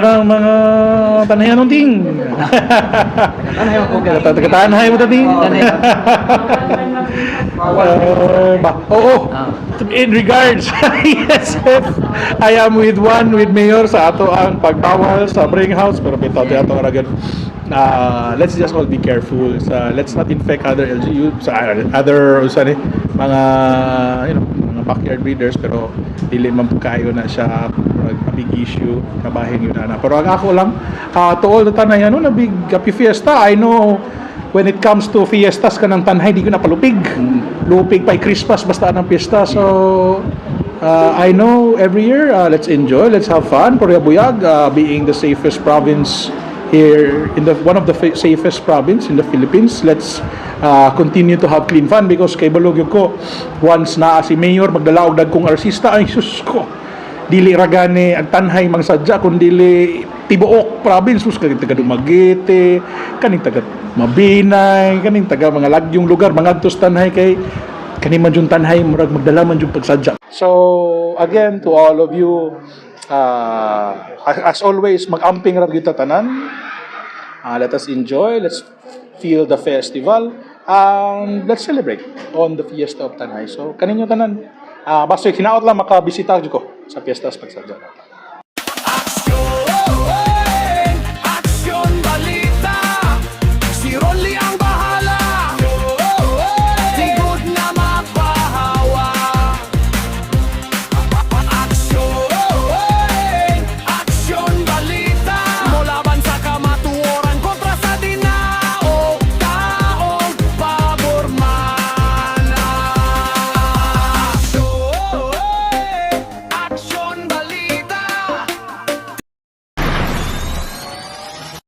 Parang mga tanhay anong ting. Tanhay mo po. Taga-tanhay mo ting. Ba, oo. In regards, yes, I am with one with mayor sa ato ang pagbawal sa bring house, pero bitaw ti ato ra gyud. Let's just all be careful sa, let's not infect other LGU sa other usa ni mga mga backyard breeders, pero dili man po kayo na siya murag a big issue, kabahin yun na. Pero ang ako lang, to all the tanay ano na big happy fiesta. I know when it comes to fiestas kanang Tanay, di ko na palupig. Lupig pa Christmas, basta anang fiesta. So I know every year, let's enjoy, let's have fun. Korea Buyag, being the safest province here in the one of the safest province in the Philippines. Let's continue to have clean fun because kay balog ko once na si mayor magdala og dagkong artista, ay sus ko, dili ra gani ang Tanhay mang sadya kun dili tibuok province, sus, kaning taga Dumaguete, kaning taga Mabinay, kaning taga mga lagyong lugar mangadto sa Tanhay kay kani man jud Tanhay murag magdala man jud pagsadya. So again, to all of you, as always, mag-amping ra gyud ta tanan. Let us enjoy, let's feel the festival and let's celebrate on the fiesta of Tanay. So kaninyo tanan, basta hinaot lang makabisita jud ko sa fiestas pagsadya na.